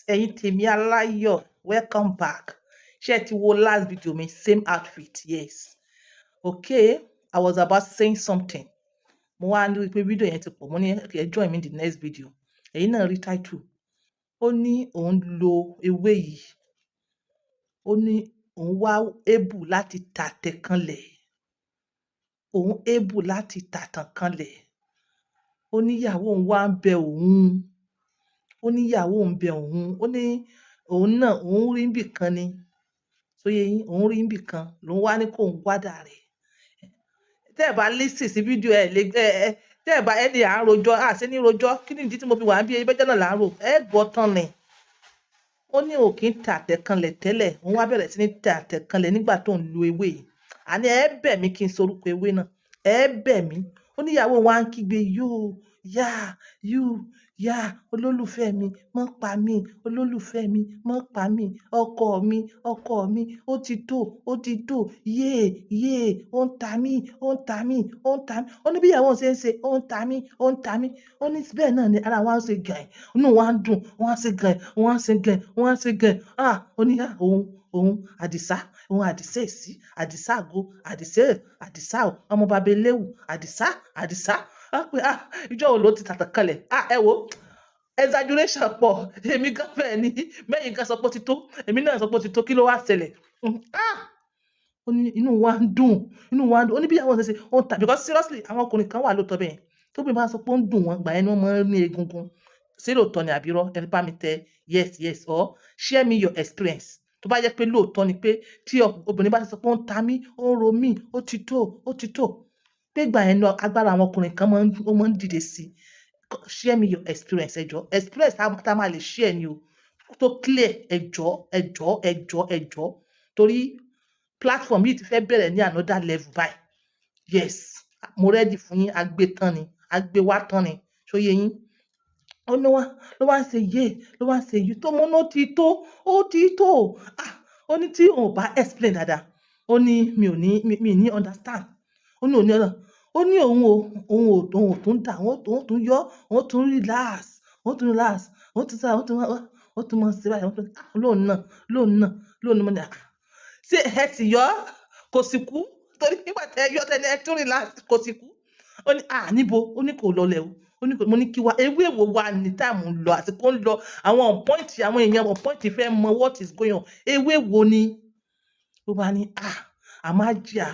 Ẹ̀yin tèmi aláyọ̀, welcome back. Ṣé ẹ ti wo last video mi? Same outfit, yes. Okay, I was about saying something. Mo wá ní pé video yẹn ti pọ̀. Mo ní okay, join me in the next video. Ẹ̀yin náà rí title. Ó ní òun lo ewé yìí. Ó ní òun wá able láti tàtẹ̀ kanlẹ̀. Òun able láti tàtàn kanlẹ̀. Ó ní ìyàwó òun wá ń bẹ òun. Ó ní ìyàwó òun bẹ òun. Ó ní òun náà òun rí níbì kan ni. Ṣó yé yín? Òun rí níbì kan lòun wá ní kó òun wádà rẹ̀. Tẹ́ ẹ bá listen sí fídíò ẹ lè ẹ ẹ tẹ́ ẹ bá ẹni à ń rojọ́, à ṣe ní rojọ́. Kí ni ìdí tí mo fi wà níbí? Ẹjọ́ náà là ń rò. Ẹ gbọ́ tán ni. Ó ní òun kì í tẹ àtẹ̀kanlẹ̀ tẹ́lẹ̀. Òun wá bẹ̀rẹ̀ sí ní tẹ àtẹ̀kanlẹ̀ nígbà tó ń lo ewé yìí. Àní ẹ bẹ̀ mí kí n sọ orúkọ ewé náà. Ẹ bẹ̀ mí. Ó ní ìyàwó òun wá ń kígbe, "Yóò, yá, yú, yá, olólùfẹ́ mi, má pa mí, olólùfẹ́ mi, má pa mí, ọkọ mi, ọkọ mi, ó ti tó, ó ti tó, yé, yé, ó ń ta mí, ó ń ta mí, ó ń ta mí." Ó ní bí ìyàwó òun ṣe ń ṣe, ó ń ta mí, ó ń ta mí. Ó ní bẹ́ẹ̀ náà ni ara wa ń ṣe gàì, inú wa ń dùn, wọ́n á ṣe gàì, wọ́n á ṣe gàì, wọ́n á ṣe gàì. Ah! Ó ní, ah, òun, òun, Àdìsá, òun Àdìsá èsì, Àdìsá àgọ́, Àdìsá, Àdìsá ò, ọmọ bàbá eléwù, Àdìsá, Àdìsá. Á pé, ah, ìjọ́ wo ló ti tàtàn kanlẹ̀? Ah, ẹ wo, exaggeration pọ̀. Èmi gan fẹ́ ní, mẹ́yìn gan sọ pé ó ti tó. Èmi náà sọ pé ó ti tó. Kí ló wá ṣẹlẹ̀? Ah! Ó ní inú wa ń dùn, inú wa ń dùn. Ó ní bí ìyàwó òun ṣe ṣe, ó ń ta because seriously, àwọn ọkùnrin kan wà lóòótọ́ bẹ́ẹ̀. Tóbi bá sọ pé ó ń dùn wọ́n, ìgbà yẹn ni wọ́n máa ń ní egungun. Ṣé lóòótọ́ ni àbí irọ́? Ẹ bá mi tẹ yes or share me your experience. Tó bá jẹ́ pé lóòótọ́ ni pé tí obìnrin bá ti sọ pé ó ń ta mí, ó ń ro mí, ó ti tó, ó ti tó. Pé ìgbà yẹn ni agbára àwọn ọkùnrin kan máa ń, ó máa ń dìde sí. Share me your experience, ẹ jọ̀ọ́. Experience tá máa lè share ni o, tó clear. Ẹ jọ̀ọ́, ẹ jọ̀ọ́, ẹ jọ̀ọ́, ẹ jọ̀ọ́, torí platform yìí ti fẹ́ bẹ̀rẹ̀ ní another level báyìí. Yes, mo ready fún yín. Agbé tán ni, agbé wá tán ni. Ṣó yé yín? Ó ní wá ló wá ń ṣe yé, ló wá ń ṣe yìí tó mọ́ ní ó ti tó, ó ti tó. Ah, ó ní tí òun ò bá explain dáadáa, ó ní mi ò ní mi ní understand. Ó ní òun ní ọ̀nà, ó ní òun ò òun ò tún dà, òun tún yọ, òun tún relax, òun tún relax, òun tún sá, òun tún mọ̀ sí báyìí, òun tún, ah, lóun náà, lóun náà, lóun náà. Mo ní, ah, ṣé ẹ sì yọ kò sì kú? Torí nígbà tẹ yọ tẹ ẹ tún relax, kò sì kú. Ó ní, ah, níbo? Ó ní kò lọlẹ̀ o. Ó ní kò. Mo ní kí wá ewé wo wà ní time ń lọ, àsìkò ń lọ, àwọn on point, àwọn èèyàn on point fẹ́ mọ what is going on. Ewé wo ni? Ó bá ní, ah, àmọ́ àjíà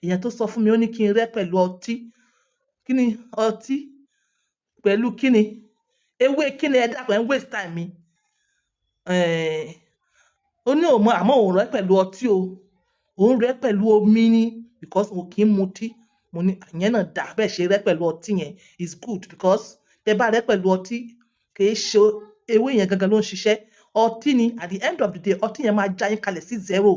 èèyàn tó sọ fún mi, ó ní kí n rẹ́ pẹ̀lú ọtí. Kí ni ọtí pẹ̀lú kí ni ewé? Kí ni? Ẹ dákun, ẹ ń waste time mi. Ó ní òun mọ, àmọ́ òun rẹ́ pẹ̀lú ọtí o, òun rẹ́ pẹ̀lú omi ni because òun kì í mutí. Mo ní ìyẹn náà dà bẹ́ẹ̀, ṣe rẹ́ pẹ̀lú ọtí yẹn is good because tẹ bá rẹ́ pẹ̀lú ọtí, kì í ṣe ewé yẹn gangan ló ń ṣiṣẹ́, ọtí ni. At the end of the day, ọtí yẹn máa já yín kalẹ̀ sí zero.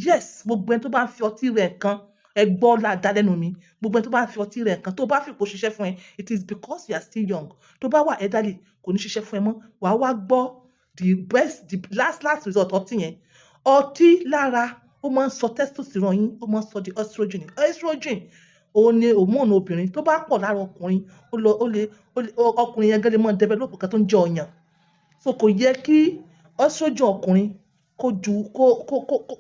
Yes, gbogbo ẹni tó bá ń fi ọtí rẹ̀ nǹkan, ẹ gbọ́ dáadáa lẹ́nu mi, gbogbo ẹni tó bá ń fi ọtí rẹ̀ nǹkan, tó bá fi kó ṣiṣẹ́ fún ẹ, it is because you are still young. Tó bá wà elderly, kò ní ṣiṣẹ́ fún ẹ mọ́. Wàá wá gbọ́ the best, the last last result ọtí yẹn. Ọtí lára, ó máa ń sọ testosterone yín, ó máa ń sọ di estrogen. Estrogen òun ni hormone obìnrin. Tó bá pọ̀ lára ọkùnrin, ó lọ ó lè ọkùnrin yẹn gan lè máa develop nǹkan tó ń jẹ́ ọyàn. So kò yẹ kí estrogen ọkùnrin kó ju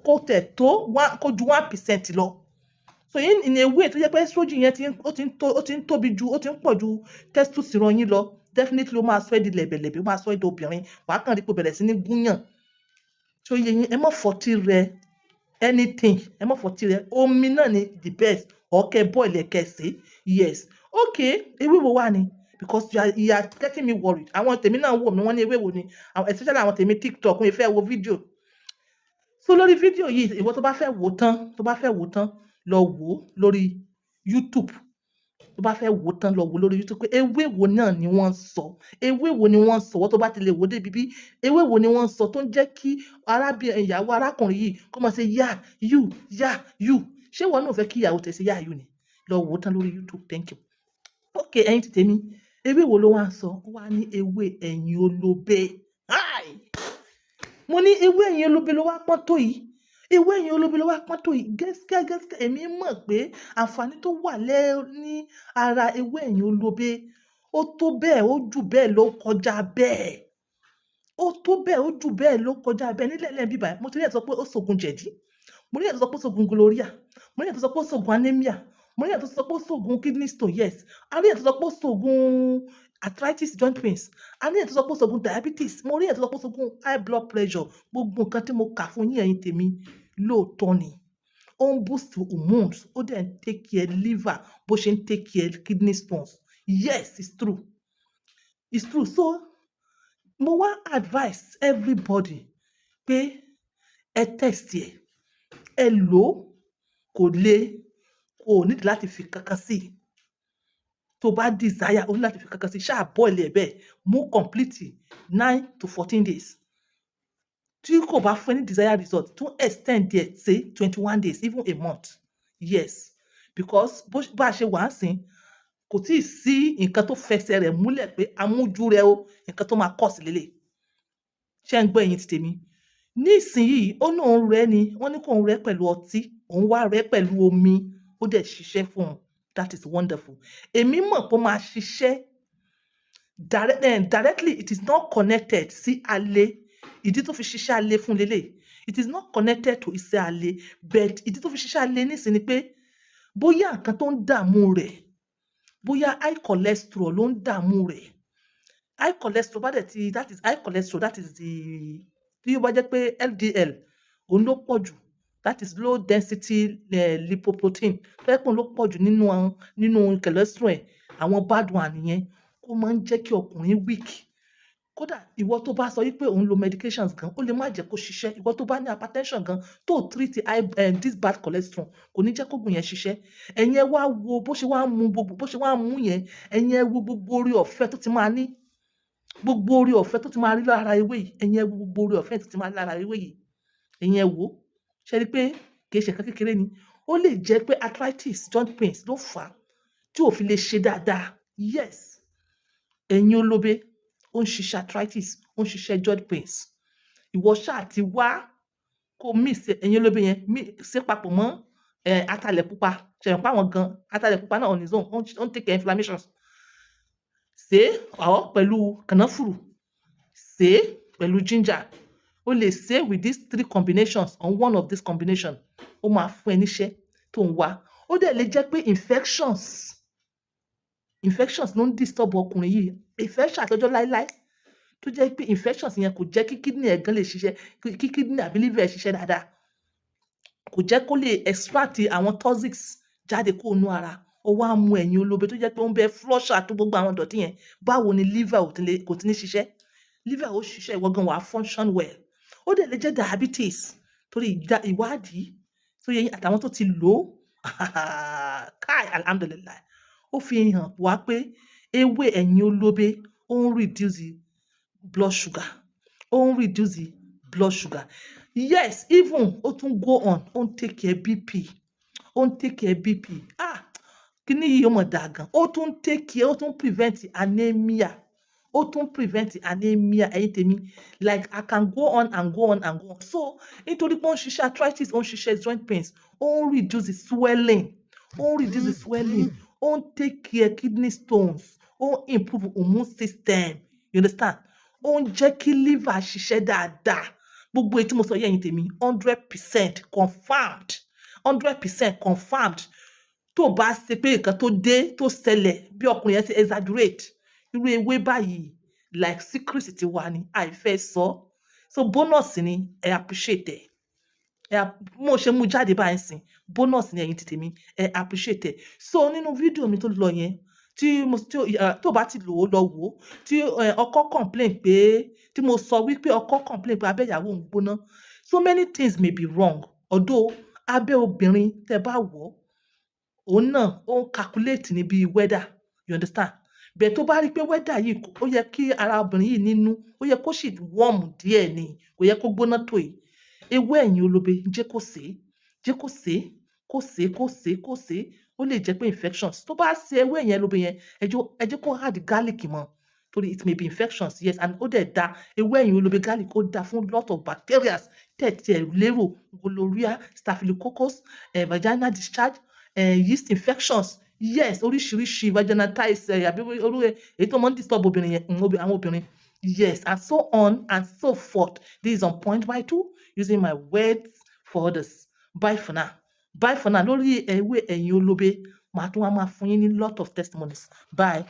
kó tẹ̀ tó one, kó ju 1% lọ. So in a way tó jẹ́ pé estrogen yẹn ti ń ó ti ń tó, ó ti ń tóbi ju, ó ti ń pọ̀ ju testosterone yín lọ, definitely ó máa sọ ẹ́ di lẹ̀bẹ̀lẹ̀bẹ̀, ó máa sọ ẹ́ di obìnrin. Wàá kàn rí pé ó bẹ̀rẹ̀ sí ní gúnyàn. Ṣó yé yín? Ẹ má fọtí rẹ anything, ẹ má fọtí rẹ. Omi náà ni the best, or kẹ́ boil ẹ̀, kẹ́ sè. Yes, okay, ewé wo wà ní? Because you are getting me worried. Àwọn tèmi náà wò mí, wọ́n ní ewé wo ni àwọn, especially àwọn tèmi TikTok, wọ́n fẹ́ wo fídíò. So lórí fídíò yìí, ìwọ tó bá fẹ́ wò tán, tó bá fẹ́ wò tán, lọ wò lórí YouTube. Tó bá fẹ́ wò tán, lọ wò lórí YouTube pé ewé wo náà ni wọ́n ń sọ, ewé wo ni wọ́n ń sọ. Wọ́n tó bá ti lè wò débi bí ewé wo ni wọ́n ń sọ tó ń jẹ́ kí arábìnrin, ìyàwó arákùnrin yìí kó máa ṣe yá yú yá yú. Ṣé ìwọ náà fẹ́ kí ìyàwó tẹ̀ sí yá yú ni? Lọ wò tán lórí YouTube. Thank you. Okay, ẹ̀yin ti tèmi, ewé wo ló wá ń sọ? Ó wá ní ewé ẹ̀yìn olóbe. Hi! Mo ní ewé ẹ̀yìn olóbe ló wá pọ́n tó yìí, ewé ẹ̀yìn olóbe ló wá pọ́n tó yìí. Gẹ́gẹ́ gẹ́gẹ́, èmi mọ̀ pé àǹfààní tó wà lẹ́ ní ara ewé ẹ̀yìn olóbe, ó tó bẹ́ẹ̀, ó jù bẹ́ẹ̀ lọ, kọjá bẹ́ẹ̀. Ó tó bẹ́ẹ̀, ó jù bẹ́ẹ̀ ló kọjá bẹ́ẹ̀ nílẹ̀ lẹ́ẹ̀ bíbà. Mo ti rí ẹ̀ tó sọ pé ó ṣògùn jẹ̀dí. Mo rí ẹ̀ tó sọ pé ó ṣògùn gonorrhea. Mo rí ẹ̀ tó sọ pé ó ṣògùn anemia. Mo rí ẹ̀ tó sọ pé ó ṣògùn kidney stone, yes. A rí ẹ̀ tó sọ pé ó ṣògùn arthritis, joint pains. A rí ẹ̀ tó sọ pé ó ṣògùn diabetes. Mo rí ẹ̀ tó sọ pé ó ṣògùn high blood pressure. Gbogbo nǹkan tí mo kà fún yín, ẹ̀yin tèmi, lóòótọ́ ni. Ó ń boost hormones, ó dẹ̀ ń take care liver bó ṣe ń take care kidney stones. Yes, it's true. It's true. So, mo wá advice everybody pé ẹ test ẹ̀, ẹ lò ó, kò le, kò need láti fi kankan sí i. Tó bá desire, o ní láti fi kankan sí i, ṣáà boil ẹ̀ bẹ́ẹ̀, mú complete 9 to 14 days. Tí kò bá fún ẹ ní desired result, tún extend ẹ̀ sí 21 days, even a month. Yes, because bó bá a ṣe wà á sìn, kò tíì sí nǹkan tó fẹsẹ̀ rẹ̀ múlẹ̀ pé amójú rẹ o, nǹkan tó máa cause lélẹ̀. Ṣé ń gbọ́, ẹ̀yin ti tèmi? Ní ìsinyìí, ó ní òun rẹ́ ni, wọ́n ní kó òun rẹ́ pẹ̀lú ọtí, òun wá rẹ́ pẹ̀lú omi, ó dẹ̀ ṣiṣẹ́ fún un. That is wonderful. Èmi mọ̀ pé ó máa ṣiṣẹ́ directly. It is not connected sí alẹ́. Ìdí tó fi ṣiṣẹ́ alẹ́ fún lélẹ̀, it is not connected to iṣẹ́ alẹ́, but ìdí tó fi ṣiṣẹ́ alẹ́ nísìnyí ni pé bóyá nǹkan tó ń dààmú rẹ̀, bóyá high cholesterol ló ń dààmú rẹ̀. High cholesterol bá dẹ̀ ti, that is high cholesterol, that is the, tí ó bá jẹ́ pé LDL òun ló pọ̀ jù, that is low density lipoprotein, tó jẹ́ pé òun ló pọ̀ jù nínú cholesterol ẹ̀, àwọn bad one nìyẹn, ó máa ń jẹ́ kí ọkùnrin weak. Kódà ìwọ tó bá sọ wípé òun lo medications gan, ó lè má jẹ́ kó ṣiṣẹ́. Ìwọ tó bá ní hypertension gan, tó treat high this bad cholesterol, kò ní jẹ́ kóògùn yẹn ṣiṣẹ́. Ẹ̀yin ẹ wá wo bó ṣe wá ń mu gbogbo, bó ṣe wá ń mú yẹn, ẹ̀yin ẹ wo gbogbo orí ọ̀fẹ́ tó ti máa ní, gbogbo orí ọ̀fẹ́ tó ti máa rí lára ewé yìí. Ẹ̀yin ẹ wo gbogbo orí ọ̀fẹ́ tó ti máa rí lára ewé yìí. Ẹ̀yin ẹ wò ó. Ṣé rí pé kì í ṣe nǹkan kékeré ni? Ó lè jẹ́ pé arthritis, joint pains ló fà á tí ò fi lè ṣe dáadáa. Yes, ẹ̀yin olóbe, ó ń ṣiṣẹ́ arthritis, ó ń ṣiṣẹ́ joint pains. Ìwọ ṣáà ti wá kó mix ẹ̀yin olóbe yẹn, ṣe papọ̀ mọ́ atalẹ̀ pupa. Ṣe mọ̀ pé àwọn gan atalẹ̀ pupa náà on its own, ó ń take care inflammations. Ṣe ọ́ pẹ̀lú kànáfùrù, ṣe pẹ̀lú ginger. O lè ṣe with these three combinations or one of these combination, ó máa fún ẹ níṣẹ́ tó ń wá. Ó dẹ̀ lè jẹ́ pé infections ló ń disturb ọkùnrin yìí, infection àtọjọ́ láíláí, tó jẹ́ pé infections yẹn kò jẹ́ kí kidney ẹ̀ gan lè ṣiṣẹ́, kí kidney àbí liver ẹ̀ ṣiṣẹ́ dáadáa, kò jẹ́ kó lè extract àwọn toxics jáde kó nú ara. Ó wá mú ẹ̀yin olóbe tó jẹ́ pé ó ń bẹ flush out gbogbo àwọn ìdọ̀tí yẹn. Báwo ni liver ò ti lè, kò ti ní ṣiṣẹ́? Liver ó ṣiṣẹ́, ìwọ gan wàá function well. Ó dẹ̀ lè jẹ́ diabetes, torí ìwádìí tó yẹ yín àtàwọn tó ti lò ó, káì, alhamdulillahi, ó fi hàn wá pé ewé ẹ̀yin olóbe, ó ń reduce blood sugar, ó ń reduce blood sugar. Yes, even ó tún go on, ó ń take care BP, ó ń take care BP. Ah, kíní yìí ó mọ̀ dáa gan. Ó tún take care, ó tún prevent anemia, ó tún prevent anemia. Ẹ̀yin tèmi, like I can go on and go on and go on. So nítorí pé ó ń ṣiṣẹ́ arthritis, ó ń ṣiṣẹ́ joint pains, ó ń reduce the swelling, ó ń reduce the swelling, ó ń take care kidney stones, ó ń improve immune system, you understand? Ó ń jẹ́ kí liver ṣiṣẹ́ dáadáa. Gbogbo èyí tí mo sọ yìí, ẹ̀yin tèmi, 100% confirmed, 100% confirmed. Tó bá ṣe pé nǹkan tó dé tó ṣẹlẹ̀ bí ọkùnrin yẹn ṣe exaggerate irú ewé báyìí, like secret ti wà ní àìfẹ́ sọ. So bonus ni, ẹ appreciate ẹ. Ẹ mo ṣe mú jáde báyìí sìn, bonus ni, ẹ̀yin ti tèmi, ẹ appreciate ẹ. So nínú fídíò mi tó lọ yẹn, tí mo tí tó bá ti lò ó, lọ wò ó, tí ọkọ complain pé, tí mo sọ wípé ọkọ complain pé abẹ́ ìyàwó ń gbóná. So many things may be wrong, although abẹ́ obìnrin, tẹ́ bá wò ó, òun náà ó ń calculate ní bí weather, you understand? Bẹ́ẹ̀ tó bá rí pé weather yìí, ó yẹ kí ara obìnrin yìí nínú, ó yẹ kó sì warm díẹ̀ ni, kò yẹ kó gbóná tó yìí. Ewé ẹ̀yìn olóbe, jẹ́ kó sè é, jẹ́ kó sè é, kó sè é, kó sè é, kó sè é. Ó lè jẹ́ pé infections. Tó bá ṣe ewé ẹ̀yìn olóbe yẹn, ẹ jẹ́ kó add garlic mọ́, torí it may be infections. Yes, and ó dẹ̀ da ewé ẹ̀yìn olóbe, garlic, ó da fún lot of bacteria tẹ̀ tí ẹ lérò: gonorrhea, staphylococcus, vaginal discharge, yeast infections. Yes, oríṣiríṣi vaginitis, àbí orú èyí tó máa ń disturb obìnrin yẹn, àwọn obìnrin. Yes, and so on and so forth. This is On Point by Two, using my words for others. Bye for now. Bye for now. Lórí ewé ẹ̀yìn olóbe, màá tún wá máa fún yín ní lot of testimonies. Bye.